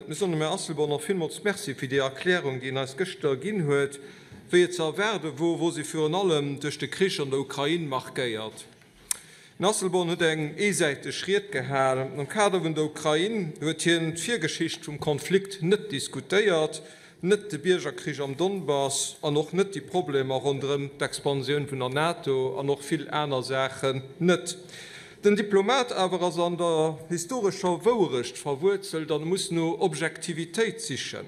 Mir soen dem Här Asselborn och villmools Merci fir déi Erklärung, déi en eis gëschter ginn huet. Wéi et ze erwaarde wor, wor si virun allem duerch de Krich an der Ukrain markéiert. Den Asselborn huet eng eesäiteg Ried gehal. Am Kader vun der Ukrain huet hien d'Virgeschicht vum Konflikt net diskutéiert, net de Biergerkrich am Donbass an och net déi Problemer ronderëm d'Expansioun vun der NATO an och vill aner Saachen net. Den Diplomat awer ass an der historescher Wouerecht verwuerzelt an muss no Objektivitéit sichen.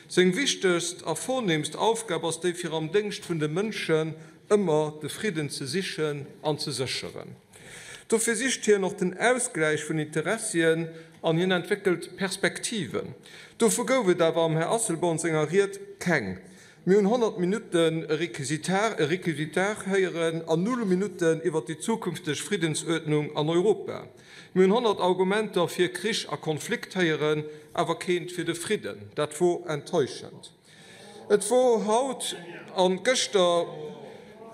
Seng wichtegst a vornehmst Aufgab ass déi, fir am Déngscht vun de Mënschen ëmmer de Fridden ze sichen an ze sécheren. Dofir sicht hien och den Ausgläich vun Interessien an hien entwéckelt Perspektiven. Dovu gouf et awer am Här Asselborn senger Ried keng. Mir hunn 100 Minutten e Réquisitar héieren an null Minutten iwwer déi zukünfteg Friddensuerdnung an Europa. Mir hunn 100 Argumenter fir Krich a Konflikt héieren, awer keent fir de Fridden. Dat wor enttäuschend. Et wor haut an gëschter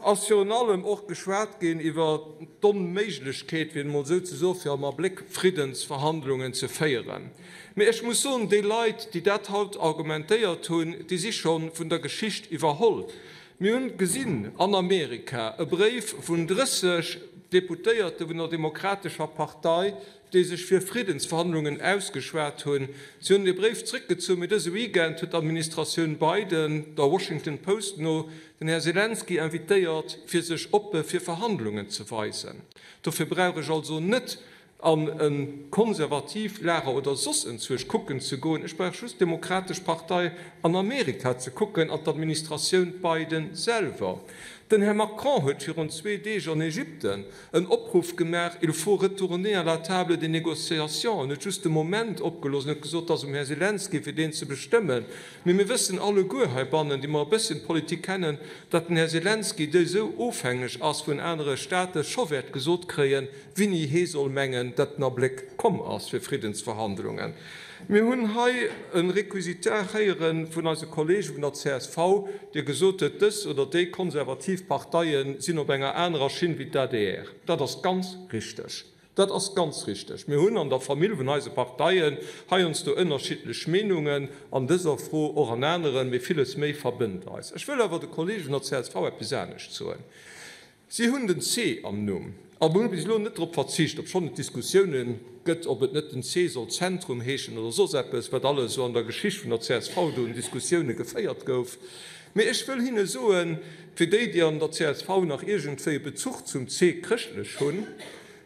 ass virun allem och geschwat ginn iwwer d'Onméiglechkeet, fir et emol esou ze soen, fir am Abléck Friddensverhandlungen ze féieren. Mee ech muss soen, déi Leit, déi dat haut argumentéiert hunn, déi si scho vun der Geschicht iwwerholl. Mir hunn gesinn an Amerika e Bréif vun 30 Deputéierte vun der Demokratescher Partei, déi sech fir Friddensverhandlungen ausgeschwat hunn. Si hunn dee Bréif zréckgezunn, mee dëse Weekend huet d'Administratioun Biden, der Washington Post no, den Här Selenskyj invitéiert, fir sech oppe fir Verhandlungen ze weisen. Dofir brauch ech also net an e konservatiivt Lager oder soss enzuerg kucken ze goen. Ech brauch just d'Demokratesch Partei an Amerika ze kucken an d'Administratioun Biden selwer. Den Här Macron huet virun zwee Deeg an Ägypten en Opruff gemaach, Il faut retourner à la table des négociations. En huet just de Moment opgelooss en huet gesot, et ass um Här Selenskyj, fir deen ze bestëmmen. Mee mir wëssen alleguer heibannen, déi mer e bësschen d'Politik kennen, datt den Här Selenskyj, dee sou ofhängeg ass vun anere Staate, scho wäert gesot kréien, wéini hee soll mengen, datt den Abléck komm ass fir Friddensverhandlungen. Mir hunn hei e Réquisitoire héiere vun eise Kollege vun der csv, dee gesot huet, dës oder déi konservativ Parteie sinn op enger anerer Schinn wéi d'ADR. Dat ass ganz richteg. Dat ass ganz richteg. Mir hunn an der Famill vun eise Parteien heiansdo ënnerschiddlech Meenungen an dëser Fro, och an aneren, mee villes méi verbënnt eis. Ech wëll awer de Kollege vun der csv eppes anescht soen. Si hunn den C am Numm a mer hu bis elo net drop verzicht, obschonn et Diskussiounen gëtt, ob et net den C soll Zentrum heeschen oder soss eppes, wat alles esou an der Geschicht vun der csv do un Diskussioune geféiert gouf. Mee ech wëll hinne soen, fir déi, déi an der csv nach iergendwéi e Bezuch zum C chrëschtlech hunn,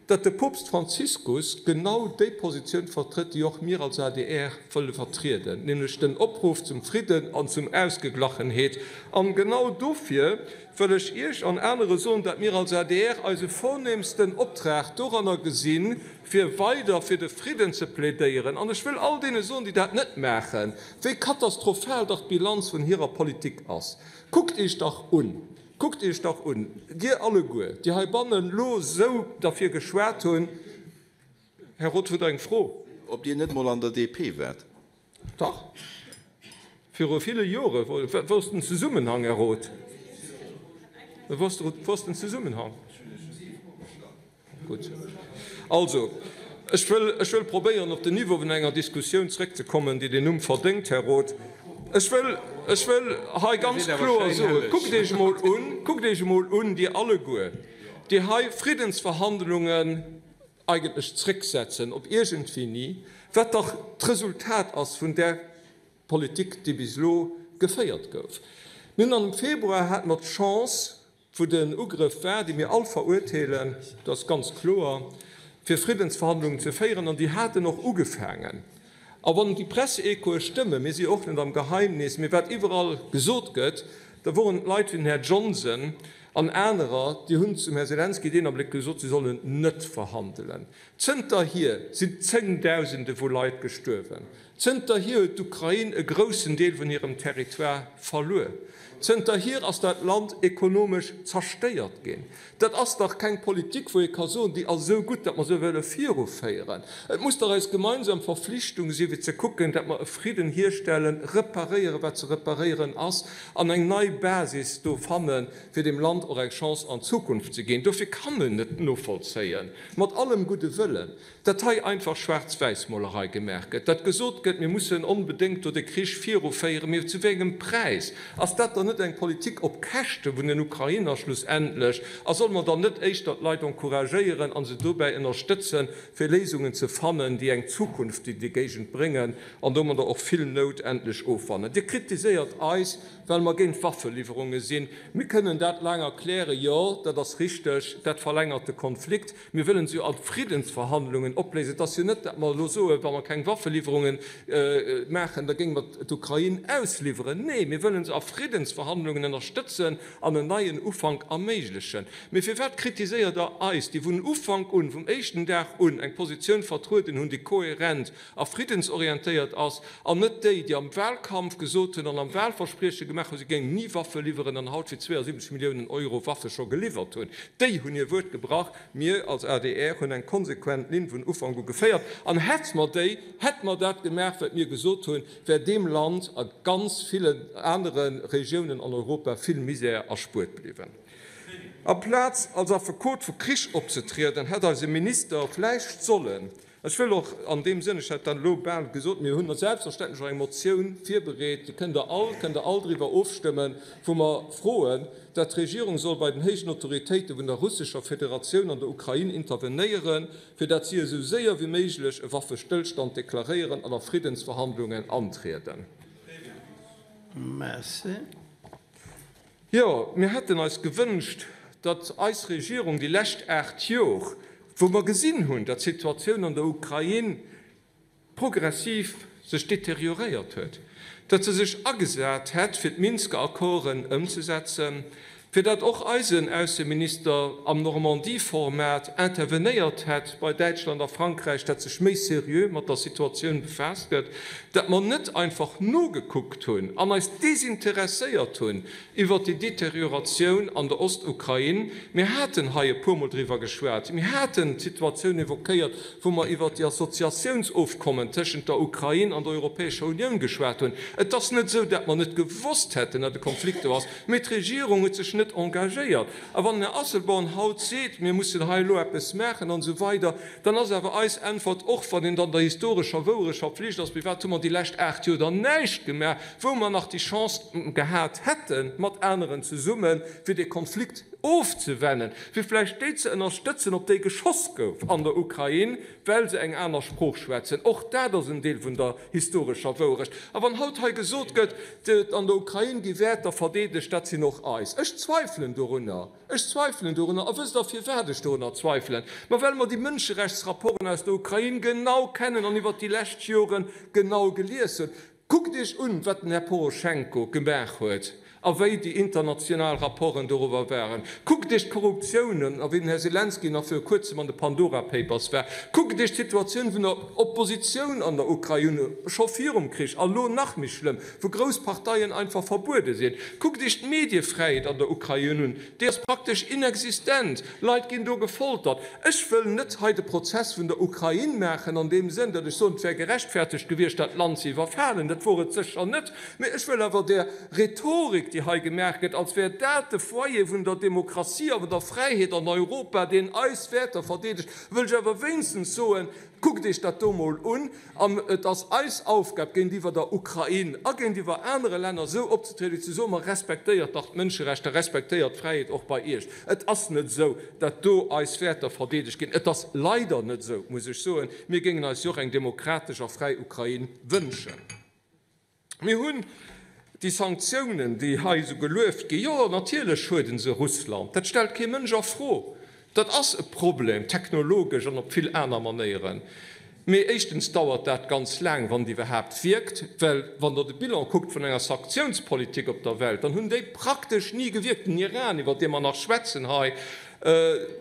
datt de Poopst Franziskus genau déi Positioun vertrëtt, déi och mir als adr wëlle vertrieden, nämlech den Opruff zum Fridden an zum Ausgeglachenheet. An genau dofir wëll ech Iech an anere soen, datt mir als adr eise vornehmsten Optrag doranner gesinn, fir weider fir de Fridden ze plädéieren. An ech wëll all deene soen, déi dat net maachen, wéi katastrophal dach d'Bilanz vun hirer Politik ass. Kuckt Iech dach un, Kuckt Iech dach un, Dir alleguer, déi heibannen elo esou derfir geschwat hunn. Här Roth, hutt Der eng Fro? Ob Dir net mol an der DP waart? Dach, viru ville Jore. Wou ass den Zesummenhang, Här Roth? Wou ass den Zesummenhang? Gutt. Also, ech wëll, ech wëll probéieren, op den Niveau vun enger Diskussioun zrëckzekommen, déi deen Numm verdéngt, Här Roth. Ech wëll, ech wëll hei ganz kloer soen, Kuckt Iech emol un, kuckt Iech emol un, Dir alleguer, déi hei Friddensverhandlungen eigentlech zrëcksetzen op iergendwéini, wat dach d'Resultat ass vun där Politik, déi bis elo geféiert gouf. Mir hunn am Februar hate mer d'Chance, wou den Ugrëff war, dee mir all verurteelen, dat ass ganz kloer, fir Friddensverhandlungen ze féieren, an déi haten och ugefaangen. A wann déi Presseechoe stëmmen, mir si jo och net am Geheimnis, mee wat iwwerall gesot gëtt, da woren et Leit wéi den Här Johnson an anerer, déi hunn zum Här Selenskyj deen Abléck gesot, si sollen net verhandelen. Zënterhier sinn Zéngdausende vu Leit gestuerwen. Zënterhier huet d'Ukrain e groussen Deel vun hirem Territoire verluer. Zënterhier ass dat Land ekonomesch zerstéiert ginn. Dat ass dach keng Politik, wou ee ka soen, déi ass esou gutt, datt mer se wëlle viruféieren. Et muss dach eis gemeinsam Verflichtung si fir ze kucken, datt mer e Fridden hierstellen, reparéieren, wat ze reparéieren ass, an eng nei Basis do fannen, fir deem Land och eng Chance an d'Zukunft ze ginn. Dofir kann en net novollzéien, mat allem gudde Wëllen, datt hei einfach Schwaarz-Wäiss-Molerei gemaach gëtt, datt gesot gëtt. gëtt, mir mussen onbedéngt do de Krich viruféieren, mee zu wéi engem Präis? Ass dat dann net eng Politik op Käschte vun den Ukrainer schlussendlech? A solle mer dann net éischter d'Leit encouragéieren a se dobäi ënnerstëtzen, fir Léisungen ze fannen, déi eng Zukunft in déi Géigend bréngen an domadder och vill Nout endlech ofwannen? Dir kritiséiert eis, well mer géint Waffeliwwerunge sinn. Mir kënnen dat laang erklären, jo, dat ass richteg, dat verlängert de Konflikt. Mir wëllen se jo a Friddensverhandlungen opléisen. Et ass jo net, datt mer elo soen, wa mer keng Waffeliwwerunge maachen, da géinge mer d'Ukrain ausliwweren. Nee, mir wëllen se a Friddensverhandlungen ënnerstëtzen an en neien Ufank erméiglechen. Mee firwat kritiséiert Der eis, déi vun Ufank un, vum éischten Dag un, eng Positioun vertrueden hunn, déi kohärent a friddensorientéiert ass, an net déi, déi am Wahlkampf gesot hunn an am Wahlversprieche gemaach hunn, si géingen ni Waffe liwweren an haut fir 72 Milliounen Euro Waffe scho geliwwert hunn, déi hunn hir Wuert gebrach. Mir als adr hunn eng konsequent Linn vun Ufank u geféiert. An hätt mer déi, hätt mer dat gemaach, wat mir gesot hunn, wär deem Land a ganz villen anere Regiounen an Europa vill Misär erspuert bliwwen. Amplaz als Affekot vu Krich opzetrieden, hätt eise Minister vläicht sollen Ech wëll och an deem Sënn, ech hat dat elo bal gesot, mir hunn selbstverständlech och eng Motioun virbereet, déi kënnt Der all, kënnt Der all driwwer ofstëmmen, wou mer froen, dat d'Regierung soll bei den héijen Autoritéite vun der Russescher Federatioun an der Ukrain intervenéieren, fir dat si esou séier wéi méiglech e Waffestëllstand deklaréieren an a Friddensverhandlungen antrieden. Merci. Jo, mir hätten eis gewënscht, datt eis Regierung déi lescht 8 Jor, wou mer gesinn hunn, datt d'Situatioun an der Ukrain progressiv sech deterioréiert huet, datt se sech agesat hätt, fir d'Minsker Accorden ëmzesetzen, fir datt och eisen Ausseminister am Normandie-Format intervenéiert hätt bei Däitschland a Frankräich, datt sech méi seriö mat der Situatioun befaasst gëtt, datt mer net einfach nogekuckt hunn an eis desinteresséiert hunn iwwert déi Deterioratioun an der Ostukrain. Mir haten hei e puermol driwwer geschwat. Mir haten d'Situatioun évoquéiert, wou mer iwwert déi Associatiounsofkommen tëschent der Ukrain an der Europäescher Unioun geschwat hunn. Et ass net esou, datt mer net gewosst hätten, datt e Konflikt do ass, mee d'Regierung huet sech net engagéiert. A wann den Här Asselborn haut seet, mir mussen hei elo eppes maachen an esou weider, dann ass awer eis Äntwert, och wann een dann der historescher Wouerecht verpflicht ass, Firwat hu mer déi lescht 8 Joer dann näischt gemaach, wou mer nach déi Chance gehat hätten, mat aneren zesummen, fir dee Konflikt ofzewennen, fir vläicht déi ze ënnerstëtzen, op déi geschoss gouf an der Ukrain, well se eng aner Sprooch schwätzen. Och dat ass en Deel vun der historescher Wouerecht. A wann haut hei gesot gëtt, an der Ukrain gi Wäerter verdeedegt, dat sinn och eis, ech zweifelen dorunner. Ech zweifelen dorunner. A wësst Der, firwat ech dorunner zweifelen? Ma well mer déi Mënscherechtsrapporten aus der Ukrain genau kennen an iwwert déi lescht Jore genau gelies hunn. Kuckt Iech un, wat den Här Poroschenko gemaach huet a wéi déi international Rapporten doruwwer waren. Kuckt Iech d'Korruptioun un a wéi den Här Selenskyj nach viru Kuerzem an de Pandora Papers war. Kuckt Iech d'Situatioun vun der Oppositioun an der Ukrain un, scho virum Krich a lo nach méi schlëmm, wou grouss Parteien einfach verbuede sinn. Kuckt Iech d'Mediefräiheet an der Ukrain un, déi ass praktesch inexistent, Leit ginn do gefoltert. Ech wëll net hei de Prozess vun der Ukrain maachen an deem Sënn, datt ech soen, et wär gerechtfertegt gewiescht, dat Land ze iwwerfalen. Dat wor et sécher net. Mee ech wëll awer där Rhetorik, déi hei gemaach gëtt, als wär dat de Foyer vun der Demokratie a vun der Fräiheet an Europa, deen eis Wäerter verdeedegt, wëll ech awer wéinstens soen, Kuckt Iech dat do mol un! An et ass eis Aufgab, géintiwwer der Ukrain a géintiwwer anere Länner esou opzetrieden, ze soen, Ma respektéiert dach d'Mënscherechter, respektéiert d'Fräiheet och bei Iech. Et ass net esou, datt do eis Wäerter verdeedegt ginn. Et ass leider net esou, muss ech soen. Mir géingen eis jo och eng demokratesch a fräi Ukrain wënschen. Mir hunn déi Sanktiounen, déi hei esou gelueft ginn, jo, natierlech schuede se Russland, dat stellt kee Mënsch a Fro. Dat ass e Problem, technologesch an op vill aner Manéieren. Mee éischtens dauert dat ganz laang, wann et iwwerhaapt wierkt, well wann Der de Bilan kuckt vun enger Sanktiounspolitik op der Welt, dann hunn déi praktesch ni gewierkt. Den Iran, iwwer dee mer nach schwätzen hei,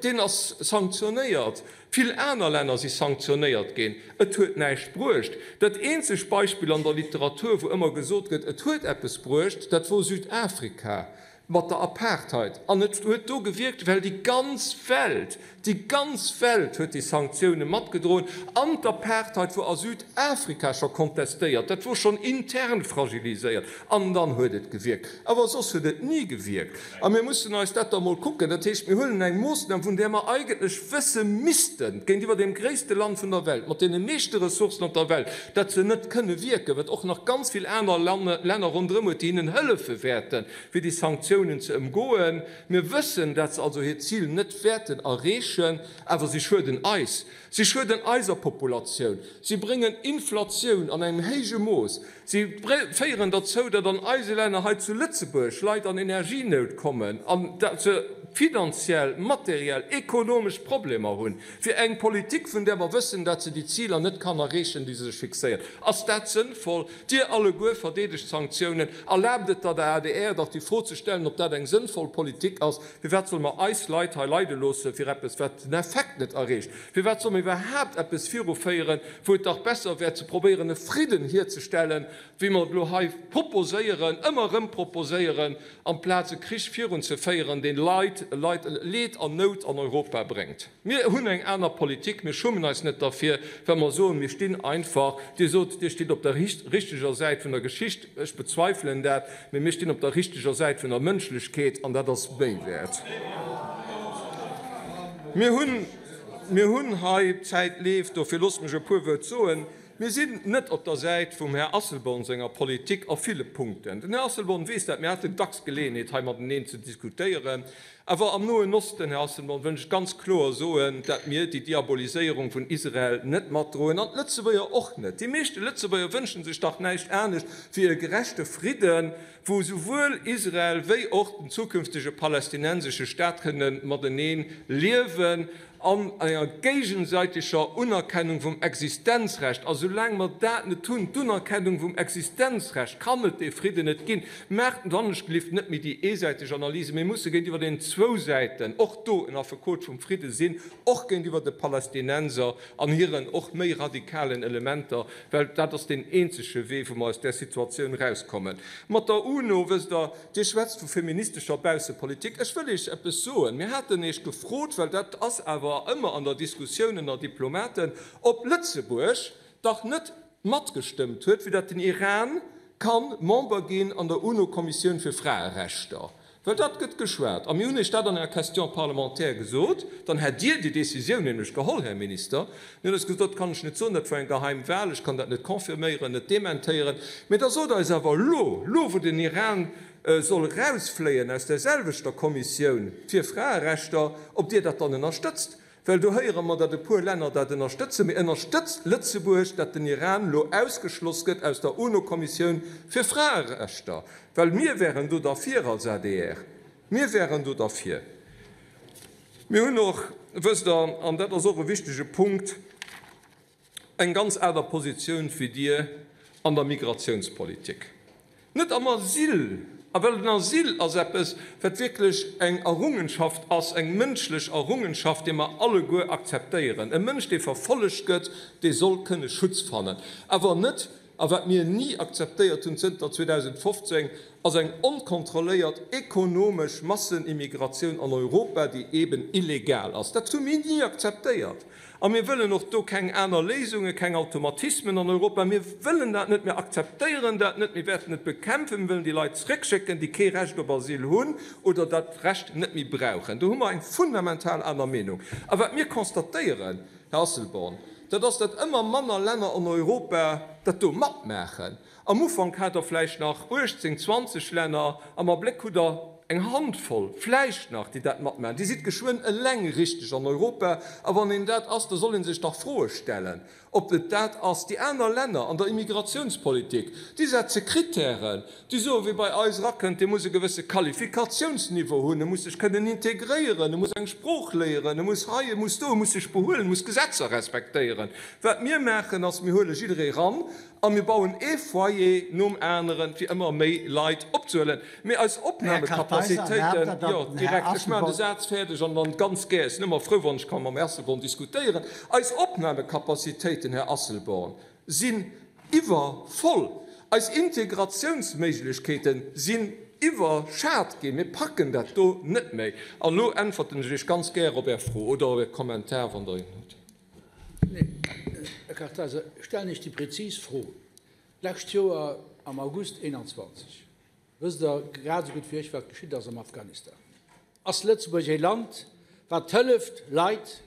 deen ass sanktionéiert. Vill aner Länner si sanktionéiert ginn. Et huet näischt bruecht. Dat eenzegt Beispill an der Literatur, wou ëmmer gesot gëtt, et huet eppes bruecht, dat wor Südafrika. Mat der Apartheid. An et huet do gewierkt, well déi ganz Welt, déi ganz Welt huet déi Sanktioune matgedroen. An d'Apartheid wor a Südafrika scho kontestéiert, dat wor schonn intern fragiliséiert. An dann huet et gewierkt. Awer soss huet et ni gewierkt. A mir mussen eis dat da mol kucken. Dat heescht, mir huelen eng Moossnam, vun där mer eigentlech wësse missten, géintiwwer deem gréisste Land vun der Welt, mat deene meeschte Ressourcen op der Welt, dat se net kënne wierken, wat och nach ganz vill aner Länner ronderëm huet, déi hinnen hëllefe wäerten, fir déi Sanktiounen ze ëmgoen. Mir wëssen, dat se also hiert Zil net wäerten erreechen, awer si schueden eis. Si schueden eiser Populatioun. Si bréngen Inflatioun an engem héije Mooss. Si féieren derzou, datt an eise Länner hei zu Lëtzebuerg Leit an Energienout kommen an datt se finanziell, materiell, ekonomesch Problemer hunn. Fir eng Politik, vun där mer wëssen, dat se déi Ziler net kann erreechen, déi se sech fixéiert. Ass dat sënnvoll? Dir alleguer verdeedegt Sanktiounen. Erlaabt et der der adr dach déi Fro ze stellen, ob dat eng sënnvoll Politik ass. Firwat solle mer eis Leit hei leide loosse fir eppes, wat den Effekt net erreecht? Firwat solle mer iwwerhaapt eppes viruféieren, wou et dach besser wär ze probéieren e Fridden hierzestellen, wéi mer et elo hei proposéieren, ëmmer erëm proposéieren, amplaz e Krich virunzeféieren, deen Leid, Leid, Leed an Nout an Europa bréngt. Mir hunn eng aner Politik, mir schummen eis net derfir, well mer soen, mir stinn einfach, Dir sot, Dir stitt op der richteger Säit vun der Geschicht, ech bezweifelen dat, mee mir stinn op der richteger Säit vun der Mënschlechkeet an dat ass méi wäert. Mir hunn, mir hunn hei, d'Zäit leeft, dofir loosst mech e puer Wuert soen, Mir sinn net op der Säit vum Här Asselborn senger Politik a ville Punkten. Den Här Asselborn weess dat, mir haten dacks Geleeënheet hei mateneen ze diskutéieren. Awer am Noen Osten, Här Asselborn, wëll ech ganz kloer soen, dat mir déi Diaboliséierung vun Israel net matdroen an d'Lëtzebuerger och net. Déi meeschte Lëtzebuerger wënschen sech dach näischt anescht wéi e gerechte Fridden, wou souwuel Israel wéi och den zukünftege palästinensesche Staat kënne matenee liewen an enger géigesäiteger Unerkennung vum Existenzrecht. A soulaang mer dat net hunn, d'Unerkennung vum Existenzrecht, kann et dee Fridden net ginn. Maacht wannechgelift net méi déi eesäiteg Analyse. Mir musse géintiwwer deenen zwou Säiten, och do en Affekot vum Fridde sinn, och géintiwwer de Palästinenser an hiren och méi radikalen Elementer, well dat ass deen eenzege Wee, wou mer aus där Situatioun erauskommen. Mat der UNO, wësst Der, Dir schwätzt vu feministescher Baussepolitik. Ech wëll Iech eppes soen. Mir haten Iech gefrot, well dat ass awer ëmmer an der Diskussioun ënner Diplomaten, ob Lëtzebuerg dach net matgestëmmt huet, fir datt den Iran ka Member ginn an der UNO-Kommissioun fir Fraerechter. Well dat gëtt geschwat. A mir hunn Iech dat an enger Question parlementaire gesot. Dann hätt Dir déi Décisioun nämlech geholl, Här Minister. Mir hunn eis gesot, dat kann ech net soen, dat war eng geheim Wahl, ech kann dat net confirméieren, net dementéieren. Mee da sot eis awer elo, elo wou den Iran soll erausfléien aus där selwechter Kommissioun fir Fraerechter, ob Dir dat dann ënnerstëtzt. Well do héiere mer, datt e puer Länner dat ënnerstëtzen. Mee ënnerstëtzt Lëtzebuerg, datt den Iran elo ausgeschloss gëtt aus der UNO-Kommissioun fir Fraerechter? Well mir wären do derfir als adr. Mir wären do derfir. Mir hunn och, wësst Der, an dat ass och e wichtege Punkt, eng ganz aner Positioun wéi Dir an der Migratiounspolitik. Net am Asyl, a well den Asyl ass eppes, wat wierklech eng Errungenschaft ass, eng mënschlech Errungenschaft, déi mer alleguer akzeptéieren. E Mënsch, dee verfollegt gëtt, dee soll kënne Schutz fannen, awer net A wat mir ni akzeptéiert hunn zënter 2015, ass eng onkontrolléiert ekonomesch Massenimmigratioun an Europa, déi eben illegal ass. Dat hu mir ni akzeptéiert. A mir wëllen och do keng aner Léisungen, keng Automatismen an Europa. Mir wëllen dat net, mir akzeptéieren dat net, mir wäerten et bekämpfen. Mir wëllen déi Leit zréckschécken, déi kee Recht op Asyl hunn oder dat Recht net méi brauchen. Do hu mer eng fundamental aner Meenung. A wat mir constatéieren, Här Asselborn, dat ass, datt ëmmer manner Länner an Europa dat do matmaachen. Am Ufank hat Der vläicht nach 18, 20 Länner, am Abléck hutt Der eng Handvoll vläicht nach, déi dat matmaachen. Dir sidd geschwënn eleng richteg an Europa. A wann een dat ass, da soll ee sech dach Froe stellen, ob et dat ass. Déi aner Länner an der Immigratiounspolitik, déi setze Kritären. Déi soen, wie bei eis erakënnt, dee muss e gewësse Qualifikatiounsniveau hunn, e muss sech kënnen integréieren, e muss eng Sprooch léieren, e muss hei, e muss do, e muss sech behuelen, e muss Gesetzer respektéieren. Wat mir maachen, ass, mir huele jidderee ran a mir bauen ee Foyer nom aneren, fir ëmmer méi Leit opzehuelen. Mee eis Opnamekapazitéiten, jo, direkt, ech maachen de Saz fäerdeg an dann ganz gär, ech sinn ëmmer frou, wann ech ka mam Här Asselborn diskutéieren, eis Opnamekapazitéiten, Här Asselborn, sinn iwwervoll. Eis Integratiounsméiglechkeete sinn. iwwerschat ginn. Mir packen dat do net méi. An elo äntwerten ech Iech ganz gär op Är Fro oder op Är Kommentar, wann Der een hutt. Nee, Här Kartheiser, ech stellen Iech déi prezis Fro. D'lescht Joer am August 21, wësst Der grad esou gutt wéi ech, wat geschitt ass am Afghanistan. Ass Lëtzebuerg ee Land, wat hëlleft, Leit,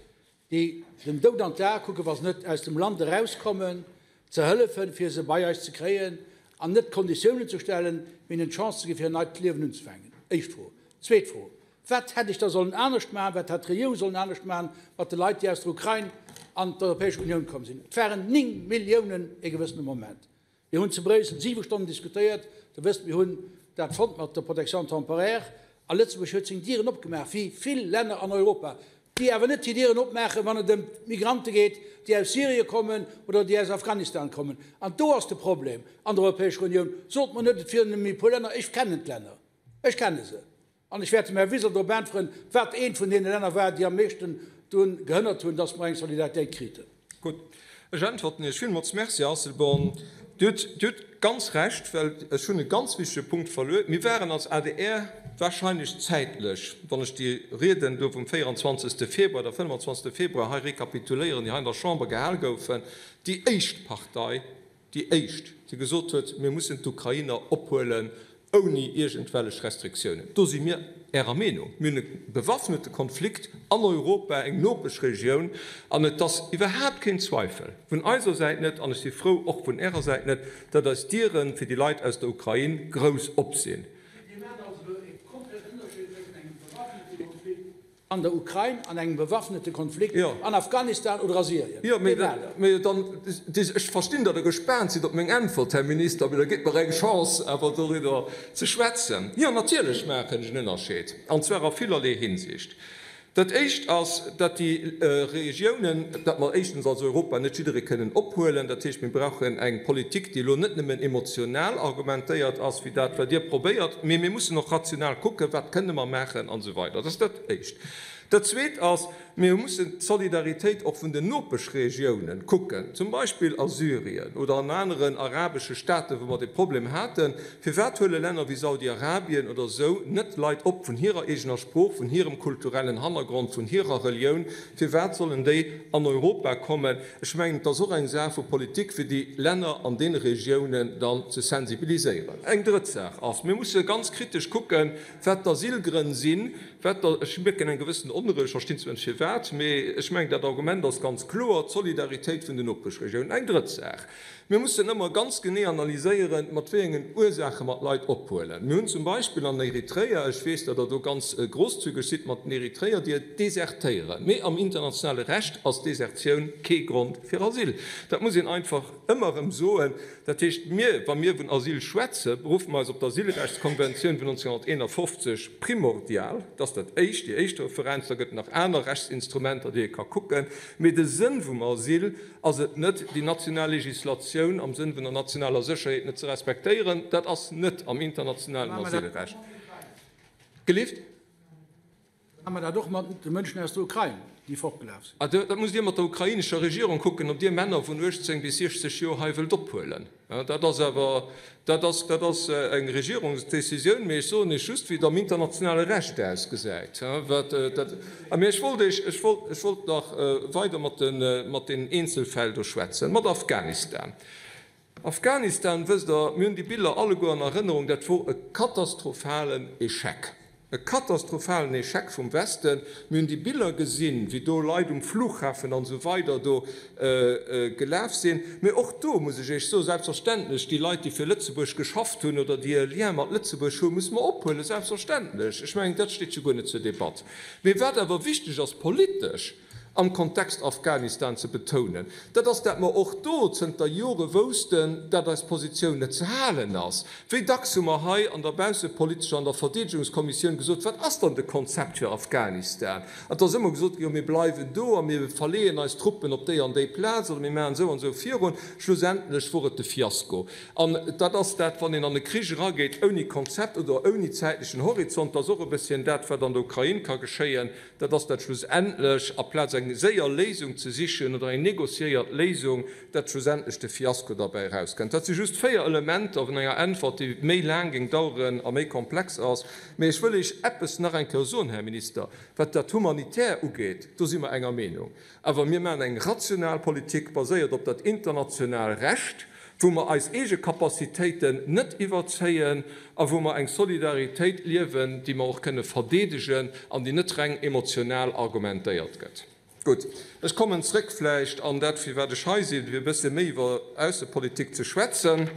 déi dem Doud an d'Ae kucken, wa se net aus dem Land erauskommen, ze hëllefen, fir se bei eis ze kréien an net Konditiounen ze stellen, mee hinnen d'Chance ze ginn, fir en neit Liewen unzefänken? Éischt Fro. Zweet Fro, Wat hätt ech da sollen anescht maachen, wat hätt d'Regierung sollen anescht maachen mat de Leit, déi aus der Ukrain an d'Europäesch Unioun komm sinn? Et waren 9 Milliounen e gewëssene Moment. Mir hunn zu Bréissel siwe Stonnen diskutéiert. Der wësst, mir hunn dat fonnt mat der Protection temporaire. A Lëtzebuerg huet seng Dieren opgemaach, wéi vill Länner an Europa, déi awer net hir Dieren opmaachen, wann et ëm d'Migrante geet, déi aus Syrien kommen oder déi aus Afghanistan kommen. An do ass de Problem an der Europäescher Unioun. Sot mer net, et wieren nëmmen e puer Länner. Ech kennen d'Länner. Ech kenne se. An ech wäert dem Här Wiseler drop äntweren, wat eent vun deene Länner war, déi am meeschten drun gehënnert hunn, dass mer eng Solidaritéit kriten. Gutt, ech äntwerten Iech. Villmools Merci, Här Asselborn. Dir hutt, Dir hutt ganz Recht, well ech hunn e ganz wichtege Punkt verluer. Mir waren als adr wahrscheinlech zäitlech, wann ech déi Rieden do vum 24. Februar oder 25. Februar hei rekapituléieren, déi hei an der Chamber gehal goufen, déi éischt Partei, déi éischt, déi gesot huet, mir mussen d'Ukrainer ophuelen ouni iergendwellech Restriktiounen. Do si mir Ärer Meenung. Mir hunn e bewaffnete Konflikt an Europa, eng Nopeschregioun, an et ass iwwerhaapt keen Zweifel, vun eiser Säit net, an ech si frou, och vun Ärer Säit net, datt eis Diere fir déi Leit aus der Ukrain grouss op sinn. Dir maacht also elo e kompletten Ënnerscheed tëschent engem bewaffnete Konflikt An der Ukrain, an engem bewaffnete Konflikt an Afghanistan oder a Syrien. Jo, mee dann, ech verstinn, datt Der gespaant sidd op meng Äntwert, Här Minister, mee da gitt mer eng Chance, awer doriwwer ze schwätzen. Jo, natierlech maachen ech en Ënnerscheed, an zwar a villerlee Hinsicht. Dat Éischt ass, datt déi Regiounen, datt mer éischtens als Europa net jidderee kënnen ophuelen. Dat heescht, mir brauchen eng Politik, déi elo net nëmmen emotional argumentéiert ass, wéi dat, wat Dir probéiert, mee mir mussen och rational kucken, wat kënne mer maachen an esou weider. Dat ass dat Éischt. Dat Zweet ass, mir mussen d'Solidaritéit och vun den Nopeschregiounen kucken, zum Beispill a Syrien oder an aneren arabesche Staaten, wou mer dee Problem haten. Firwat huele Länner wéi Saudi-Arabien oder esou net Leit op vun hirer eegener Sprooch, vun hirem kulturellen Hannergrond, vun hirer Relioun? Firwat sollen déi an Europa kommen? Ech mengen, et ass och eng Saach vu Politik, fir déi Länner an deene Regiounen dann ze sensibiliséieren. Eng drëtt Saach ass, Mir musse ganz kritesch kucken, wat d'Asylgrënn sinn, wat der, ech mierken eng gewëssen Onrou, ech verstinn zwar net firwat, mee ech mengen, dat Argument ass ganz kloer, d'Solidaritéit vun den Nopeschregiounen. Eng drëtt Saach, Mir mussen ëmmer ganz genee analyséieren, mat wéi engen Ursaache mer d'Leit ophuelen. Mir hunn zum Beispill an Eritrea, ech weess, datt Der do ganz grosszügeg sidd mat den Eritreer, déi desertéieren, mee am internationale Recht ass Desertioun kee Grond fir Asyl. Dat muss een einfach ëmmer erëm soen. Dat heescht, mir, wa mir vun Asyl schwätzen, beruffe mer eis op d'Asylrechtskonventioun vun 1951 primordial. Dat ass dat Éischt, déi éischt Referenz. Da gëtt et nach aner Rechtsinstrumenter, déi ee ka kucken. Mee de Sënn vum Asyl ass et net, déi national Legislatioun am Sënn vun der nationaler Sécherheet net ze respektéieren. Dat ass net am internationalen Asylrecht. Gelift? Maa mer dat och mat de Mënschen aus der Ukrain, déi fortgelaf sinn? Ah, dat musst Dir mat der ukrainescher Regierung kucken, ob Dir Männer vun 18 bis 60 Joer hei wëllt ophuelen. Dat ass awer, dat ass, dat ass eng Regierungsdecisioun. Mee ech soen Iech just, wéi et am internationale Recht ausgesäit. Wat dat, mee ech wollt Iech, ech wollt, ech wollt nach weider mat de, mat den Eenzelfäll do schwätzen, mat Afghanistan. Afghanistan, wësst Der, mir hunn déi Biller alleguer an Erënnerung, dat wor e katastrophalen Echec, e katastrophalen Echec vum Westen. Mir hunn déi Biller gesinn, wéi do Leit um Flughafen an esou weider do gelaf sinn. Mee och do muss ech Iech soen, selbstverständlech, déi Leit, déi fir Lëtzebuerg geschafft hunn oder déi e Lien mat Lëtzebuerg hunn, musse mer ophuelen, selbstverständlech. Ech mengen, dat steet jo guer net zur Debatt. Mee wat awer wichteg ass politesch, am Kontext Afghanistan ze betounen, dat ass, dat mer och do zënter Jore woussten, dat eis Positioun net ze halen ass. Wéi dacks hu mer hei an der baussepolitescher an der Verdeedegungskommissioun gesot, Wat ass dann de Konzept fir Afghanistan? An et ass ëmmer gesot ginn, Jo, mir bleiwen do a mir verleeën eis Truppen op déi an déi Plaz oder mir maachen esou an esou virun. Schlussendlech wor et de Fiasko. An dat ass dat, wann een an e Krich erageet ouni Konzept oder ouni zäitlechen Horizont, dat ass och e bësschen dat, wat an der Ukrain ka geschéien, Dat ass dat schlussendlech, aplaz. eng séier Léisung ze sichen oder eng négociéiert Léisung, dat schlussendlech de Fiasko derbäi erauskënnt. Dat si just 4 Elementer vun enger Äntwert, déi méi laang géing daueren a méi komplex ass. Mee ech wëll Iech eppes nach eng Kéier soen, Här Minister, Wat dat Humanitär ugeet, do si mer enger Meenung. Awer mir maachen eng rational Politik, baséiert op dat international Recht, wou mer eis eege Capacitéiten net iwwerzéien a wou mer eng Solidaritéit liewen, déi mer och kënne verdeedegen an déi net reng emotional argumentéiert gëtt. Gutt, ech kommen zrëck vläicht an dat, firwat ech hei sinn, fir e bësse méi iwwer Aussepolitik ze schwätzen.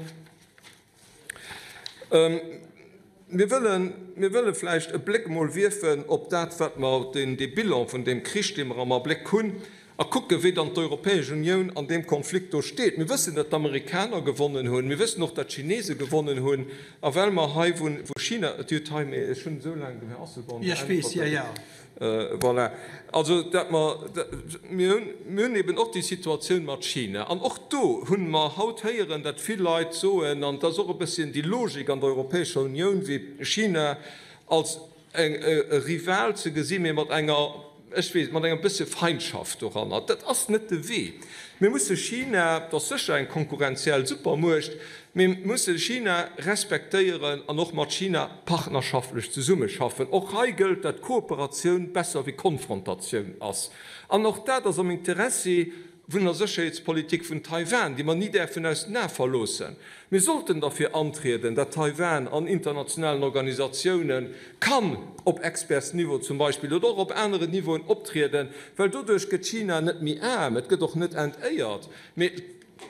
Mir wëllen, mir wëlle vläicht e Bléck emol wierfen op dat, wat mer, deen, dee Bilan vun deem Krich, dee mer am Abléck hunn, a kucken, wéi dann d'Europäesch Unioun an deem Konflikt do steet. Mir wëssen, datt d'Amerikaner gewonnen hunn. Mir wëssen och, datt d'Chinese gewonnen hunn. A well mer hei, wou China, et huet hei, mee ech hunn esou laang dem Här Asselborn geäntwert, Voilà. Also, dat mer, mir hunn, mir hunn eben och déi Situatioun mat China. An och do hu mer haut héieren, datt vill Leit soen, an et ass och e bësschen déi Logik an der Europäescher Unioun, wéi China als eng, e Rival ze gesinn, mee mat enger, ech weess, mat engem bësse Feindschaft doranner. Dat ass net de Wee. Mir musse China, dat ass sécher eng konkurrenziell Supermuecht, mee mir musse China respektéieren an och mat China partnerschaftlech zesummeschaffen. Och hei gëllt, dat Kooperatioun besser wéi Konfrontatioun ass. An och dat ass am Interessi vun der Sécherheetspolitik vun Taiwan, déi mer ni däerfen aus den Ae verloossen. Mir sollten derfir antrieden, dat Taiwan an internationalen Organisatiounen kann op Expertsniveau zum Beispill oder och op aneren Niveauen optrieden, well doduerch gëtt China net méi aarm, et gëtt och net entéiert, mee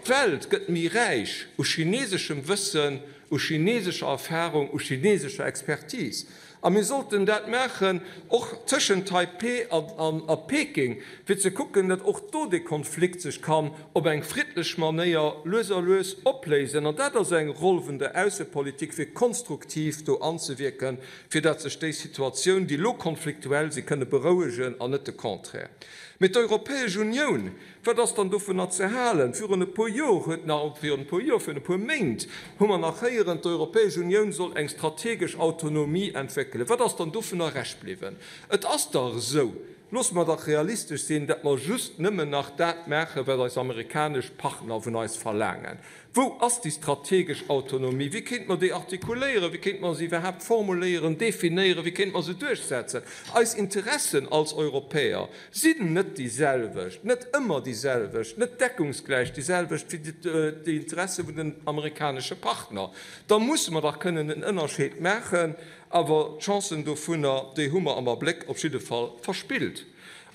d'Welt gëtt méi räich u chineseschem Wëssen, u chinesescher Erfahrung, u chinesescher Expertise. A mir sollten dat maachen och tëschent Taipeh a Peking, fir ze kucken, datt och do dee Konflikt sech kann op eng friddlech Manéier lues a lues opléisen. An dat ass eng Roll vun der Aussepolitik, fir konstruktiv do anzewierken, fir datt sech déi Situatioun, déi elo konfliktuell si, kënne berouegen an net de Contraire. Mee d'Europäesch Unioun, Wat ass dann dovunner ze halen? Virun e puer Jor huet nach, virun e puer Jor, virun e puer Méint hu mer nach héieren, d'Europäesch Unioun soll eng strategesch Autonomie entwéckelen. Wat ass dann dovunner rescht bliwwen? Et ass dach esou, loosse mer dach realistesch sinn, datt mer just nëmmen nach dat maachen, wat eis amerikanesch Partner vun eis verlaangen. Wou ass déi strategesch Autonomie? Wéi kéinte mer déi artikuléieren? Wéi kéinte mer se iwwerhaapt formuléieren, definéieren? Wéi kéinte mer se duerchsetzen? Eis Interessen als Europäer sinn net déi selwecht, net ëmmer déi selwecht, net deckungsgläich déi selwecht wéi déi Interesse vun den amerikanesche Partner. Da musse mer dach kënnen en Ënnerscheed maachen. Awer d'Chancen dovunner, déi hu mer am Abléck op jidde Fall verspillt.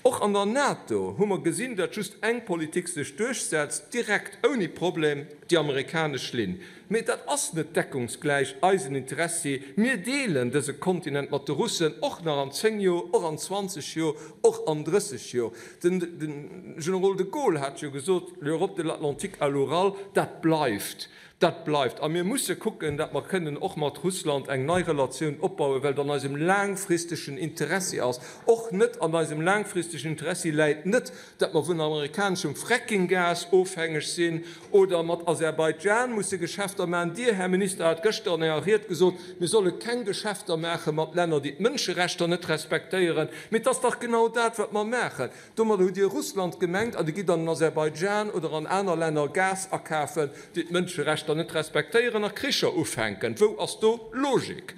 Och an der NATO hu mer gesinn, datt just eng Politik sech duerchsetzt, direkt, ouni Problem, déi amerikanesch Linn. Mee dat ass net deckungsgläich eisen Interessi. Mir deelen dëse Kontinent mat de Russen, och nach an 10 Joer, och an 20 Joer, och an 30 Joer. Den Generol de Gaulle hat jo gesot, L'Europe de l'Atlantique à l'Oural, dat bleift. Dat bleift. A mir musse kucken, datt mer kënnen och mat Russland eng nei Relatioun opbauen, well et an eisem laangfristegen Interessi ass. Och net an eisem laangfristegen Interessi läit net, datt mer vun amerikaneschem Fracking-Gas ofhängeg sinn oder mat Aserbaidschan musse Geschäfter maachen. Dir, Här Minister, hat gëschter an Ärer Ried gesot, mir solle keng Geschäfter maache mat Länner, déi d'Mënscherechter net respektéieren. Mee et ass dach genau dat, wat mer maachen. Domadder hutt Dir Russland gemengt a Dir gitt an den Aserbaidschan oder an aner Länner Gas akafen, déi d'Mënscherechter net respektéieren a Kricher ufänken. Wou ass do d'Logik?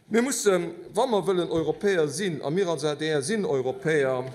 Mir mussen, wa mer wëllen Europäer sinn, a mir als adr sinn Europäer,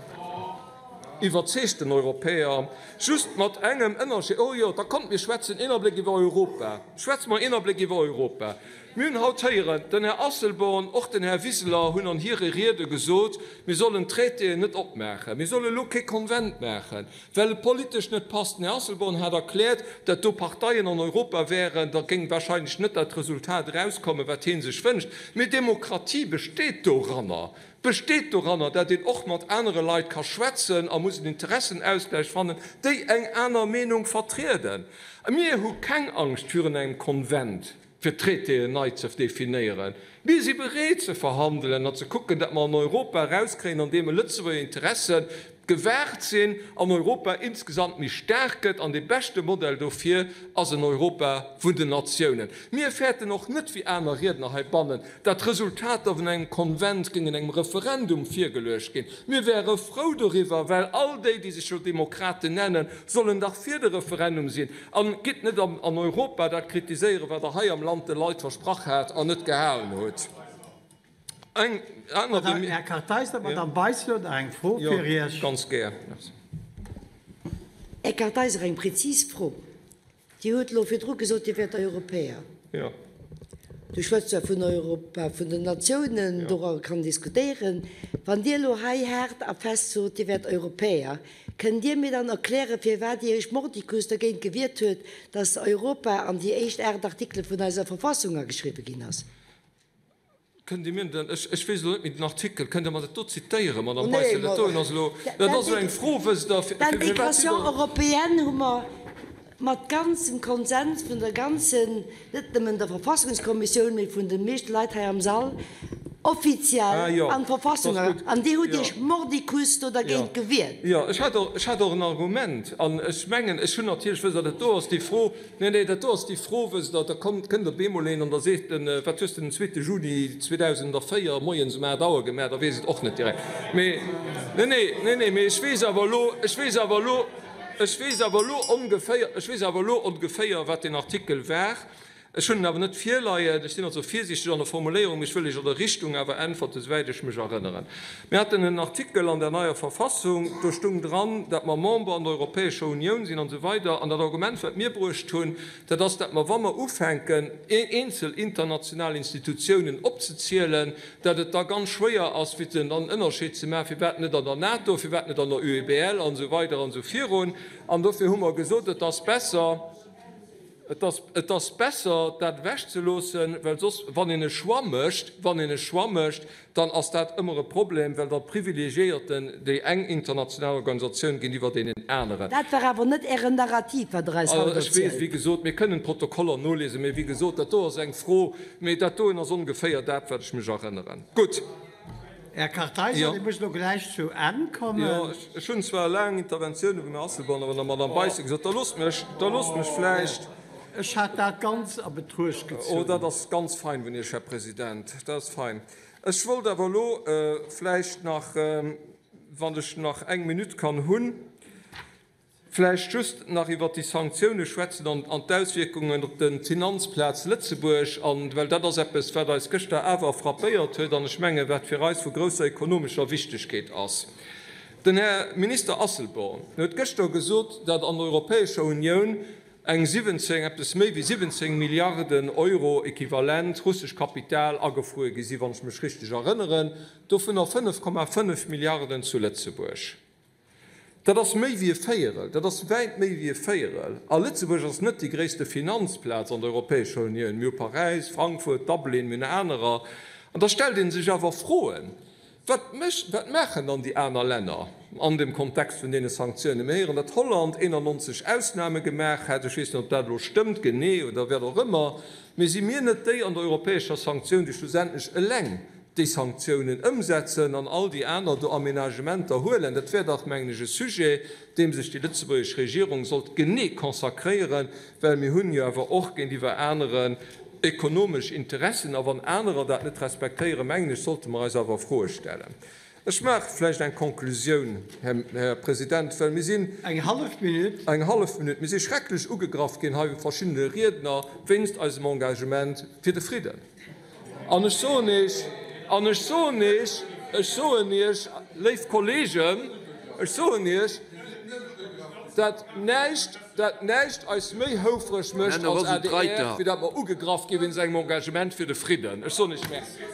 iwwerzeegten Europäer, just mat engem Ënnerscheed, oh jo, da kommt mir schwätzen een Abléck iwwer Europa, schwätze mer een Abléck iwwer Europa. Mir hunn haut héieren, den Här Asselborn, och den Här Wiseler hunn an hire Riede gesot, mir sollen d'Traitéen net opmaachen, mir solle lo kee Konvent maachen, well et politesch net passt. Den Här Asselborn hat erkläert, datt do Parteien an Europa wären, da géing wahrscheinlech net dat Resultat erauskommen, wat hie sech wënscht. Mee Demokratie besteet doranner, besteet doranner, datt een och mat anere Leit ka schwätzen a muss en Interessenausgläich fannen, déi eng aner Meenung vertrieden. Mir hu keng Angscht virun engem Konvent. fir d'Traitéen nei ze definéieren. Mir si bereet ze verhandelen an ze kucken, datt mer an Europa erauskréien, an deem e Lëtzebuerger Interessen. gewaart sinn an Europa insgesamt méi staark gëtt. An dee beschte Modell dofir ass en Europa vun den Natiounen. Mir fäerten och net, wéi aner Riedner heibannen, dat d'Resultater vun engem Konvent géingen engem Referendum virgeluecht ginn. Mir wäre frou doriwwer, well all déi, déi sech jo Demokraten nennen, sollen dach fir de Referendum sinn. An gitt net an Europa dat kritiséieren, wat Der hei am Land de Leit versprach hat an net gehalen hutt. Eng aner Bemierkung. Här Kartheiser, d'Madame Beissel huet nach eng Fro fir Iech. Jo, ganz gär. Merci. Här Kartheiser, eng prezis Fro. Dir hutt elo virdru gesot, Dir wäert Europäer. Jo. Du schwätz zwar vun Europa vun den Natiounen, dora kann diskutéieren. Wann Dir elo hei haart a fest sot, Dir wäert Europäer, kënnt Dir mir dann erklären, firwat Dir Iech mordicus dergéint gewiert huet, dass Europa an déi éischt 8 Artikele vun eiser Verfassung ageschriwwe ginn ass? Kënnt Dir mir den, ech, ech weess elo net méi den Artikel, kënnt Der mer dat do zitéieren, Madame Beissel? Dat doen ass elo, dat ass elo eng Fro, wësst Der, fir, firwat sidd Der. D'Intégration européenne hu mer mat ganzem Konsens vun der ganzen, net nëmmen der Verfassungskommissioun, mee vun de meeschte Leit hei am Sall, offiziell an d'Verfassung era, an Dir hutt Iech mordicus do dergéint gewiert. Jo, ech hat och, ech hat och en Argument, an ech mengen, ech hunn natierlech, wësst Der, dat do ass déi Fro, Nee, nee, dat do ass déi Fro, wësst Der, da kommt, kënnt op eemol een an da seet en, Wat hues de den zweete Juni 2004 moies um 8 Auer gemaach? Da weess et och net direkt. Mee, nee, nee, nee, nee, mee ech weess awer elo, ech weess awer elo, ech weess awer elo ongeféier, ech weess awer elo ongeféier, wat deen Artikel war. Ech hunn en awer net virleien. Ech sinn also virsiichteg an der Formuléierung, mee ech wëll Iech an der Richtung awer äntwerten, esouwäit ech mech erënneren. Mir haten en Artikel an der neier Verfassung, do stung dran, dat mer Member an der Europäescher Unioun sinn an esou weider. An dat Argument, wat mir bruecht hunn, dat ass, dat mer, wa mer ufänken, eenzel international Institutiounen opzezielen, dat et da ganz schwéier ass, fir den Ënnerscheed ze maachen, firwat net an der NATO, firwat net an der UEBL an esou weider an esou virun. An dofir hu mer gesot, et ass besser, Et ass, et ass besser, dat ewechzeloossen, well soss, wann een e Choix mécht, wann een e Choix mécht, dann ass dat ëmmer e Problem, well da privilegiéiert en déi eng international Organisatioun géintiwwer deenen aneren. Dat war awer net Ären Narrativ, wat Der eis haut Ech weess, wéi gesot, mir kënnen d'Protokoller noliesen, mee wéi gesot, dat do ass eng Fro, mee dat doen ass ongeféier dat, wat ech mech erënneren. Gutt. Här Kartheiser, Dir musst elo gläich zu Enn kommen. Jo, ech hunn zwar laang Interventioune vum Här Asselborn a vun der Madame Beissel gesot. Da loosst mech, da loosst mech vläicht. Ech hat dat ganz a Betruecht gezunn. Oh, dat ass ganz fein vun Iech, Här President, dat ass fein. Ech wollt awer elo vläicht nach, wann ech nach eng Minutt kann hunn, Vläicht just nach iwwert déi Sanktioune schwätzen an d'Auswierkungen op d'Finanzplaz Lëtzebuerg, an well dat ass eppes, wat eis gëschter awer frappéiert huet an ech mengen, wat fir eis vu grousser ekonomescher Wichtegkeet ass. Den Här Minister Asselborn huet gëschter gesot, datt an der Europäescher Unioun eng 17, eppes méi wéi 17 Milliarden Euro Equivalent russesch Kapital agefruer gi sinn, wann ech mech richteg erënneren, dovunner 5,5 Milliarden zu Lëtzebuerg. Dat ass méi wéi e Véierel, dat ass wäit méi wéi e Véierel. A Lëtzebuerg ass net déi gréisste Finanzplaz an der Europäescher Unioun. Mir hu Paräis, Frankfurt, Dublin, mir hunn anerer. An da stellt ee sech awer Froen, Wat mécht, wat maachen dann déi aner Länner an dem Kontext vun deene Sanktiounen? Mir héieren, datt Holland 91 Ausname gemaach hätt. Ech weess net, ob dat elo stëmmt genee oder wat och ëmmer. Mee si mir net déi an der europäescher Sanktioun, déi schlussendlech eleng déi Sanktiounen ëmsetzen an all déi aner do Aménagementer huelen, dat wär dach, mengen ech, e Sujet, deem sech déi lëtzebuergesch Regierung sollt genee consacréieren, well mir hunn jo awer och géintiwwer aneren ekonomesch Interessen, a wann anerer dat net respektéieren, mengen ech, sollte mer eis awer Froe stellen. Ech maache vläicht eng Konklusioun, Här President, well mir sinn. Eng hallef Minutt. Eng hallef Minutt. Mir si schrecklech ugegraff ginn hei vu verschiddene Riedner wéinst eisem Engagement fir de Fridden. An ech soen Iech, an ech soen Iech, ech soen Iech, léif Kollegen, ech soen Iech, dat näischt, dat näischt eis méi houfreg mécht als adr, wéi dat mer ugegraff gi wéinst engem Engagement fir de Fridden. Ech soen Iech Merci.